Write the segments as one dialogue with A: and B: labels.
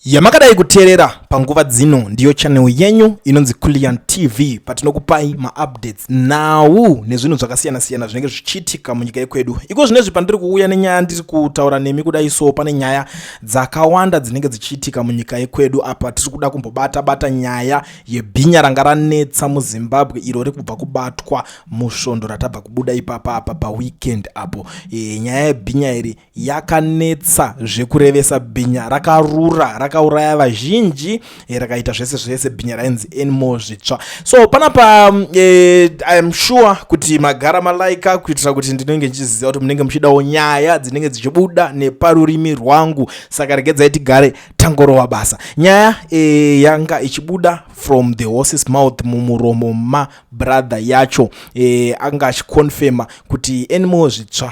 A: Yamakadai kuteerera panguva dzino ndiyo channel yenyu inonzi Kullian TV patinokupai maupdates nhau nezvinhu zvakasiyana-siyana zvinenge zvichiitika munyika yekwedu. Iko zvinezvi pandiri kuuya nenyaya ndiri kutaura nemi kudai so pane nyaya dzakawanda dzinenge dzichiitika munyika yekwedu. Apa tiri kuda kumbobata bata nyaya yebhinya ranga ranetsa muZimbabwe iro rikubva kubatwa musvondo ratabva kubuda ipapa apa paweekend apo. E, nyaya yebhinya iri yakanetsa zvekurevesa bhinya rakarura rakauraya vazhinji eh, rakaita zvese zvese bhinya rainzi anymore zvitsva so panapa mm, eh, iam sure kuti magara malaika kuitira kuti ndinenge ndichiziva kuti munenge muchidawo nyaya dzinenge dzichibuda neparurimi rwangu saka regedzai tigare tangorova basa nyaya eh, yanga ichibuda from the horses mouth mumuromo mabrother yacho eh, anga achiconfirma kuti anymore zvitsva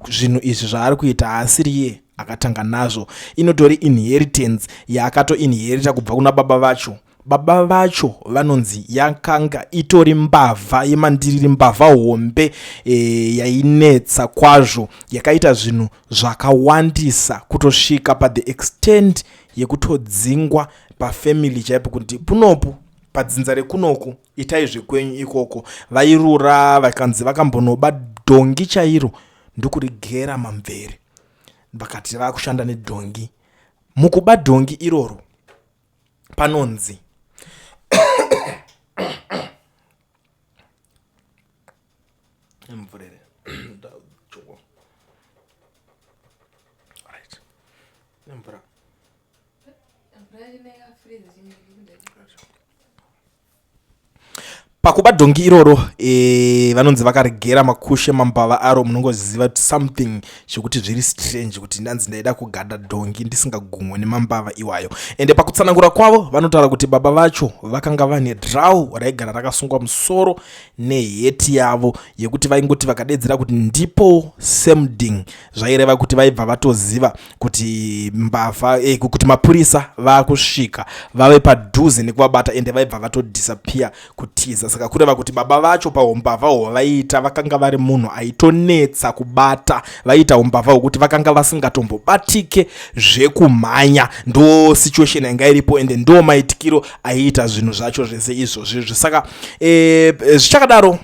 A: zvinhu izvi zvaari kuita haasiriye akatanga nazvo inotori inheritance yaakatoinherita kubva kuna baba vacho baba vacho vanonzi yakanga itori mbavha yemandiriri mbavha hombe e, yainetsa kwazvo yakaita zvinhu zvakawandisa kutosvika pathe extent yekutodzingwa pafamily chaipo kuti punopu padzinza rekunoku itai zvekwenyu ikoko vairura vakanzi vakambonoba dhongi chairo ndokurigera mamvere vakati vakushanda nedhongi mukuba dhongi iroro panonzi mvurere right nemvura Pakuba dhongi iroro e, vanonzi vakaregera makushe mambava aro munongoziva something zvekuti zviri strange kuti ndanzi ndaida kugada dhongi ndisingagumwe nemambava iwayo ende pakutsanangura kwavo vanotaura kuti baba vacho vakanga vane draw raigara rakasungwa musoro neheti yavo yekuti vaingoti vakadedzera kuti ndipo semding zvaireva kuti vaibva vatoziva kuti mbavha eh, kuti mapurisa vakusvika vave padhuze nekuvabata ende vaibva vatodisappear kutiza saka kureva kuti baba vacho paumbavha hwavaiita vakanga vari munhu aitonetsa kubata vaiita umbavha hwekuti vakanga vasingatombobatike zvekumhanya ndo situation yanga iripo ende ndo maitikiro aiita zvinhu zvacho zvese izvozvizvi saka eh, zvichakadaro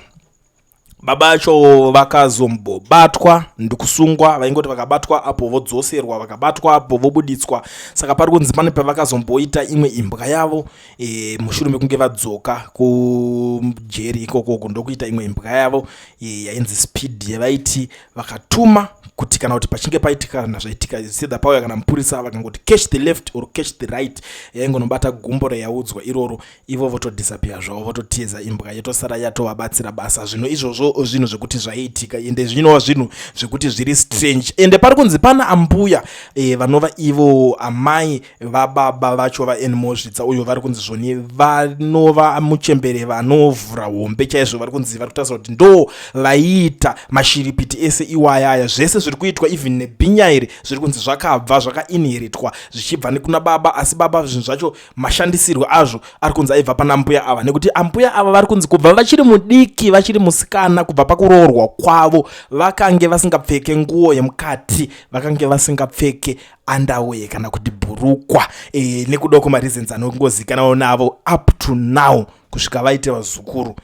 A: Baba acho vakazombobatwa ndikusungwa, vaingoti vakabatwa apo vodzoserwa, vakabatwa apo vobuditswa. Saka pari kunzi pane pavakazomboita imwe imbwa yavo e, mushure mekunge vadzoka kujeri ikokoko ndokuita imwe imbwa yavo e, yainzi Speed yavaiti vakatuma kuti kana kuti pachinge paitika kana zvaitika sedha pauya kana mupurisa vakangoti catch the left or catch the right yaingonobata gumbo rayaudzwa iroro ivo votodisappear zvavo vototiza imbwa yotosara yatovabatsira basa zvino izvozvo zvinhu zvekuti zvaiitika ende zvinova zvinhu zvekuti zviri strange ende pari kunzi pana ambuya e, vanova ivo amai vababa vacho vaanymore zvitsa uyo vari kunzi zvoni vanova muchembere vanovhura hombe chaizvo vari kunzi vari kutarisa kuti ndo vaiita mashiripiti ese iwayaya zvese zviri kuitwa even nebhinya iri zviri kunzi zvakabva zvakainheritwa zvichibva nekuna baba asi baba zvinhu zvacho mashandisirwo azvo ari kunzi aibva pana mbuya ava nekuti ambuya ava vari kunzi kubva vachiri mudiki vachiri musikana kubva pakuroorwa kwavo vakange vasingapfeke nguo yemukati vakange vasingapfeke underwear kana kuti bhurukwa e, nekuda kwemareasons anongozikanwawo navo up to now kusvika vaite vazukuru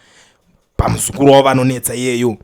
A: pamuzukuru wavo vanonetsa iyeyo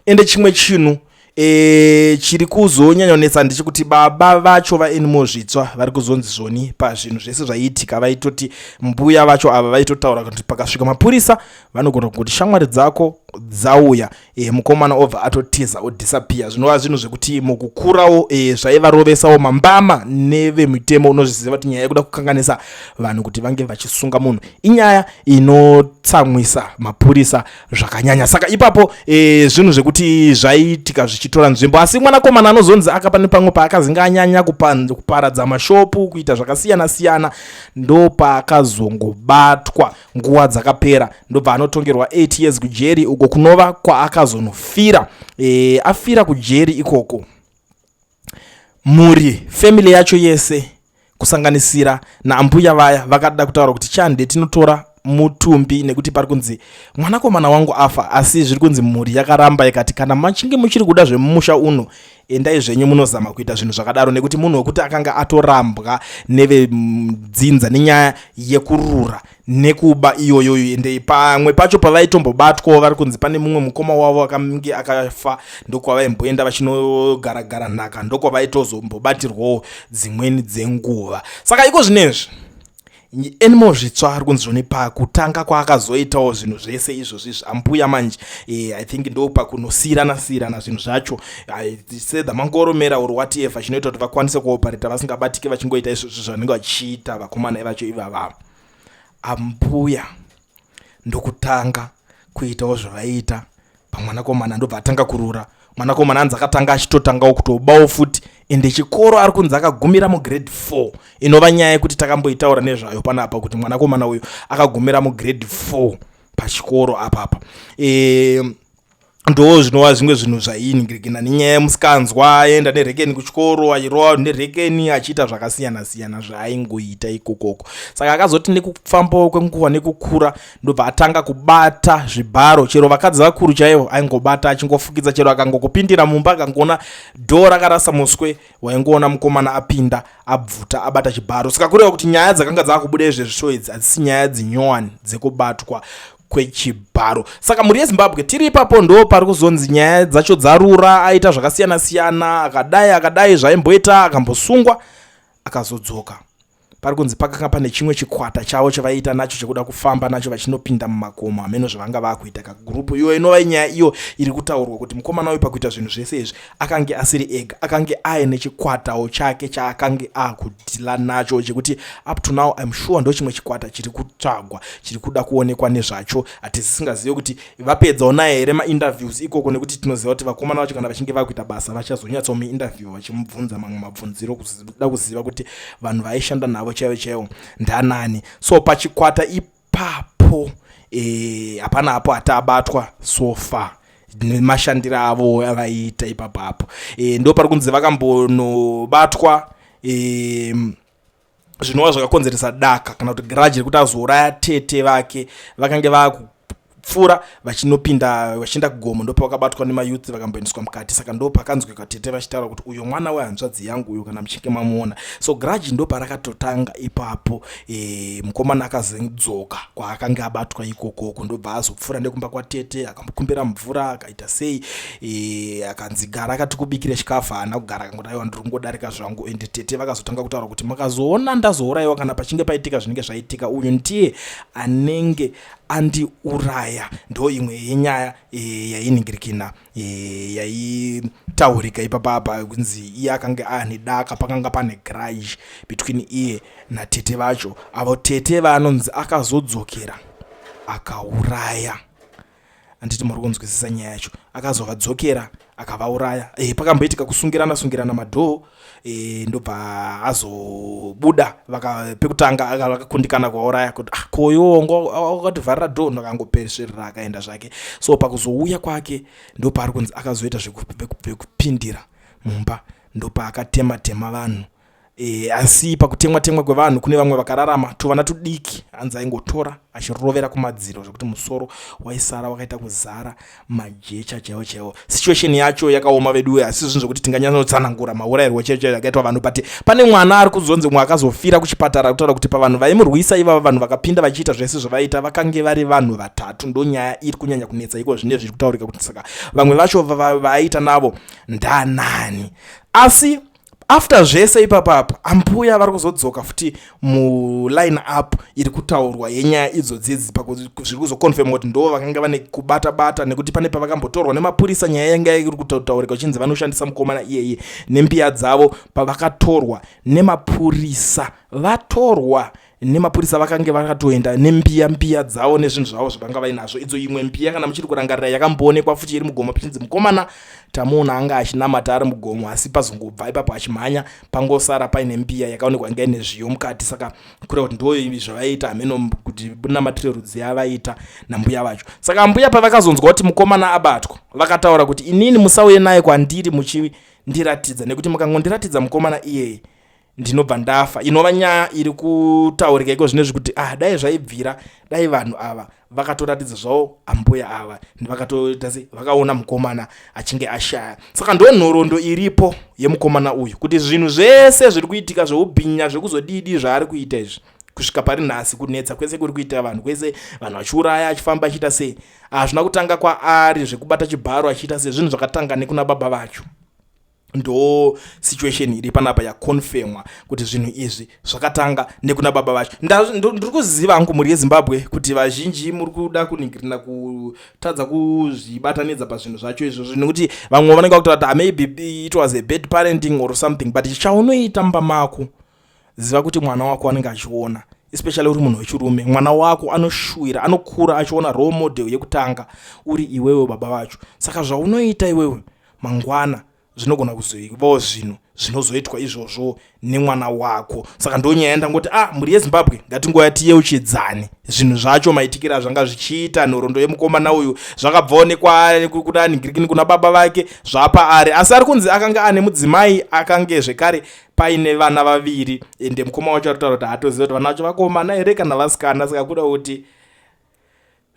A: ende chimwe chinhu e, chiri kuzonyanyonetsa ndechekuti baba vacho vaanymore zvitsva vari kuzonzi zvoni pazvinhu zvese zvaiitika vaitoti mbuya vacho ava vaitotaura kuti pakasvika mapurisa vanogona kungoti shamwari dzako dzauya e, mukomana obva atotiza odisappear zvinova zvinhu zvekuti mukukurawo e, zvaivarovesawo mambama nevemitemo unozviziva kuti nyaya yekuda kukanganisa vanhu kuti vange vachisunga munhu inyaya inotsamwisa mapurisa zvakanyanya saka ipapo e, zvinhu zvekuti zvaiitika zvichitora nzvimbo asi mwanakomana anozonzi akapa nepamwe paakazinga anyanya kuparadza mashopu kuita zvakasiyana siyana ndopaakazongobatwa nguva dzakapera ndobva anotongerwa 8 years kujeri uko kunova kwaakazonofira e, afira kujeri ikoko mhuri family yacho yese kusanganisira naambuya vaya vakada kutaura kuti chande tinotora mutumbi nekuti pari kunzi mwanakomana wangu afa, asi zviri kunzi mhuri yakaramba ikati kana machinge muchiri kuda zvemumusha uno, endai zvenyu munozama kuita zvinhu zvakadaro, nekuti munhu wekuti akanga atorambwa nevedzinza nenyaya yekurura nekuba iyoyoyo. Ende pamwe pacho pavaitombobatwawo, vari kunzi pane mumwe mukoma wavo akange akafa, ndokwavaimboenda vachinogaragara nhaka, ndokwavaitozombobatirwawo dzimweni dzenguva. Saka iko zvinezvi Anymore Zvitsva ari kunzi zvone pakutanga kwaakazoitawo zvinhu zvese izvozvi zvambuya manje, I think ndo pakunosiyirana siyirana zvinhu zvacho, sether mangoromera or whatever chinoita kuti vakwanise kuoperate vasingabatike, vachingoita izvozvi zvanenge vachiita vakomana vacho ivava. Ambuya ndokutanga kuitawo zvavaiita pamwanakomana, ndobva atanga kurura mwanakomana. Anzi akatanga achitotangawo kutobawo futi, ende chikoro ari kunzi akagumira mugrade 4, inova nyaya yekuti takamboitaura nezvayo panapa kuti mwanakomana uyu akagumira mugrade 4 pachikoro apapa. Ndo zvinova zvimwe zvinhu zvainingirikina nenyaya yemusikanzwa, aenda nerekeni kuchikoro, achirova nerekeni, achiita zvakasiyana siyana zvaaingoita ikokoko. Saka akazoti nekufambawo kwenguva nekukura, ndobva atanga kubata zvibharo, chero vakadzi vakuru chaivo aingobata achingofukidza. Chero akangokupindira mumba, akangoona dhoo rakarasa muswe, waingoona mukomana apinda, abvuta, abata chibharo. Saka kureva kuti nyaya dzakanga dzaakubuda izvezvi idzi hadzisi nyaya dzinyowani dzekubatwa kwechibharo. Saka mhuri yeZimbabwe, tiri ipapo, ndo pari kuzonzi nyaya dzacho dzarura, aita zvakasiyana siyana, akadai akadai zvaimboita, akambosungwa, akazodzoka. Pari kunzi pakanga pane chimwe chikwata chavo chavaiita nacho chekuda kufamba nacho vachinopinda mumakomo, hameno zvavanga vakuita kagurupu iyo, inova inyaya iyo iri kutaurwa kuti mukomana uyu pakuita zvinhu zvese izvi akange asiri ega, akange aine chikwatawo chake chaakange akudhila nacho, chekuti up to now I'm sure ndo chimwe chikwata chiri kutsvagwa, chiri kuda kuonekwa nezvacho. Hatisisingazive kuti vapedzawo naye here mainterviews ikoko, nekuti tinoziva kuti vakomana vacho kana vachinge vakuita basa vachazonyatsomuinterview, vachimubvunza mamwe mabvunziro kuda kuziva kuti vanhu vaishanda navo chaivo chaivo ndanani. So pachikwata ipapo, hapana hapo hatabatwa so far nemashandiro avo avaiita ipapapo. Ndo pari kunzi vakambonobatwa, zvinova zvakakonzeresa daka kana kuti grudge rekuti azouraya tete vake. Vakange vakupfuura vachinopinda vachienda kugomo, ndopavakabatwa nemayouth, vakamboendeswa mukati. Saka ndo pakanzwika tete vachitaura kuti uyo mwana wehanzvadzi yangu uyo, kana muchinge mamuona. So grudge ndo parakatotanga ipapo. Mukomana akazodzoka kwaakanga abatwa ikokoko, ndobva azopfuura nekumba kwatete, akambokumbira mvura, akaita sei, akanzi gara akati kubikire chikafu, haana kugara, akangoti aiwa, ndiri kungodarika zvangu. Ende tete vakazotanga kutaura kuti makazoona ndazourayiwa, kana pachinge paitika zvinenge zvaitika, uyu ndiye anenge andiuraya. Ndo imwe yenyaya yainingirikina, yaitaurika ipapapa, kunzi iye akanga aane daka, pakanga pane grudge between iye natete vacho, avo tete vaanonzi akazodzokera akauraya. Handiti muri kunzwisisa nyaya yacho? Akazovadzokera akavauraya. Pakamboitika kusungirana sungirana madhoo, ndobva azobuda. Pekutanga akakundikana kuvauraya, kuti ah, koyo wakativharira dhoo, ndakangoperesverera, akaenda zvake. So pakuzouya kwake ndopaari kunzi akazoita zvekupindira mumba, ndopaakatema tema vanhu. Asi pakutemwa temwa kwevanhu kune vamwe vakararama, tuvana tudiki, hanzi aingotora achirovera kumadziro zvekuti musoro waisara wakaita kuzara majecha chaiwo chaiwo. Situation yacho yakaoma veduwe, asi zvinhu zvekuti tinganyatsotsanangura maurayirwo chaiwo chaiwo yakaitwa vanhu, but pane mwana ari kuzonzi mwe akazofira kuchipatara, kutaura kuti pavanhu vaimurwisa ivava, vanhu vakapinda vachiita zvese zvavaita, vakange vari vanhu vatatu. Ndo nyaya iri kunyanya kunetsa iko zvine zviri kutaurika kuti saka vamwe vacho vaaita navo ndanani. Asi after zvese ipapapa, ambuya vari kuzodzoka futi muline up iri kutaurwa yenyaya idzodzidzi, zviri kuzoconfirma kuti ndo vakanga vane kubata bata, nekuti pane pavakambotorwa nemapurisa, nyaya yanga iri kutaurika uchinzi vanoshandisa mukomana iyeye nembiya dzavo. Pavakatorwa nemapurisa, vatorwa nemapurisa, vakange vakatoenda nembiya mbiya dzavo nezvinhu zvavo zvavanga vainazvo. Idzo imwe mbiya, kana muchiri kurangarira, yakamboonekwa futi iri mugomo, pachinzi mukomana tamuona anga achinamata ari mugomo, asi pazongobva ipapo achimhanya, pangosara paine mbiya yakaonekwa inga ine zviyo mukati. Saka kureva kuti ndo zvavaiita, hameno kuti namatire rudzi yavaita nambuya vacho. Saka mbuya pavakazonzwa kuti mukomana abatwa, vakataura kuti inini musauye naye kwandiri muchindiratidza, nekuti mukangondiratidza mukomana iyeye. Ndinobva ndafa. Inova nyaya iri kutaurika iko zvinezvi kuti ah, dai zvaibvira, dai vanhu ava vakatoratidza zvavo ambuya ava, vakatoita sei, vakaona mukomana achinge ashaya. Saka ndo nhoroondo iripo yemukomana uyu, kuti zvinhu zvese zviri kuitika zveubhinya, zvekuzodidi zvaari kuita izvi kusvika pari nhasi, kunetsa kwese kuri kuita vanhu kwese, vanhu vachiuraya, achifamba achiita sei, hazvina kutanga kwaari. Zvekubata chibharo achiita sei, zvinhu zvakatanga nekuna baba vacho. Ndo situation iri panapa yaconfirmwa kuti zvinhu izvi zvakatanga nekuna baba vacho. Ndiri kuziva hangu, mhuri yeZimbabwe, kuti vazhinji muri kuda kuningirina, kutadza kuzvibatanidza pazvinhu zvacho izvozvo, nekuti vamwe vanenge vakutaura kuti, "Ah, maybe it was a bad parenting or something." But chaunoita mumba mako, ziva kuti mwana wako anenge achiona, especially uri munhu wechirume. Mwana wako anoshuwira, anokura achiona role model yekutanga uri iwewe baba vacho. Saka zvaunoita iwewe mangwana zvinogona kuzoivawo zvinhu zvinozoitwa izvozvo nemwana wako. Saka ndo nyaya ndangoti, ah, mhuri yeZimbabwe, ngatingoya tiyeuchidzane zvinhu zvacho, maitikiro azvanga zvichiita, nhoroondo yemukomana uyu. Zvakabvawo nekuna nigirikini kuna baba vake zvapa ari, asi ari kunzi akanga ane mudzimai, akange zvekare paine vana vaviri. Ende mukoma wacho ari kutaura kuti haatoziva kuti vana vacho vakomana here kana vasikana. Saka kuda kuti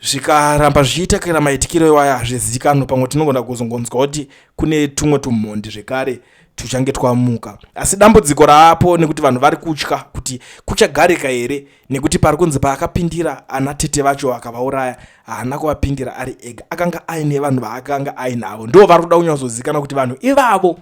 A: zvikaramba zvichiita kana maitikiro iwaya hazvizikanwa, pamwe tinogona kuzongonzwa kuti kune tumwe tumhondi zvekare tuchange twamuka. Asi dambudziko raapo nekuti vanhu vari kutya kuti kuchagarika here, nekuti pari kunzi paakapindira ana tete vacho akavauraya, haana kuvapindira ari ega, akanga aine vanhu vaakanga ainavo. Ndo vari kuda kunyatsozikanwa kuti vanhu ivavo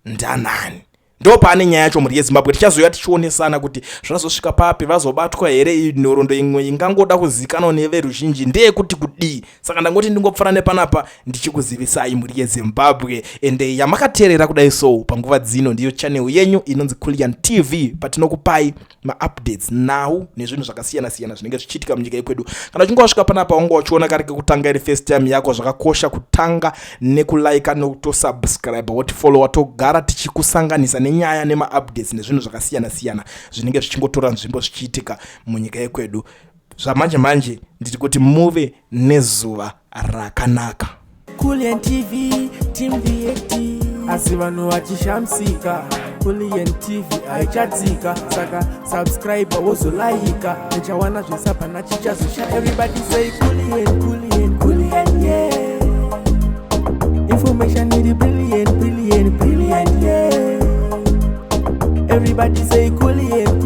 A: ndanani. Ndo paane nyaya yacho, mhuri yeZimbabwe. Tichazouya tichionesana kuti zvazosvika papi, vazobatwa here. Nhoroondo imwe ingangoda kuzikanwa neveruzhinji ndeyekuti kudii. Saka ndangoti ndingopfuura nepanapa ndichikuzivisai, mhuri yeZimbabwe. Ende yamakateerera kudai so panguva dzino ndiyo channel yenyu inonzi Culian TV, patinokupai maupdates, nhau nezvinhu zvakasiyana-siyana zvinenge zvichiitika munyika yekwedu. Kana uchinge wasvika panapa, wanga uchiona kari kekutanga, iri first time yako, zvakakosha kutanga nekulike, nekutosubscribe, wotifollowa, togara tichikusanganisa nenyaya nemaupdates nezvinhu zvakasiyana-siyana zvinenge zvichingotora nzvimbo zvichiitika munyika yekwedu. Zvamanje manje ndiri kuti muve nezuva rakanaka.
B: Kulian TV, Team VAT. Asi vanhu vachishamisika, Kulian TV haichatsika. Saka subscribe, wozolaika, uchawana zvese, hapana chichazosha. Everybody say Kulian, Kulian, Kulian, yeah. Information iri brilliant, brilliant, brilliant, yeah. Everybody say Kulian.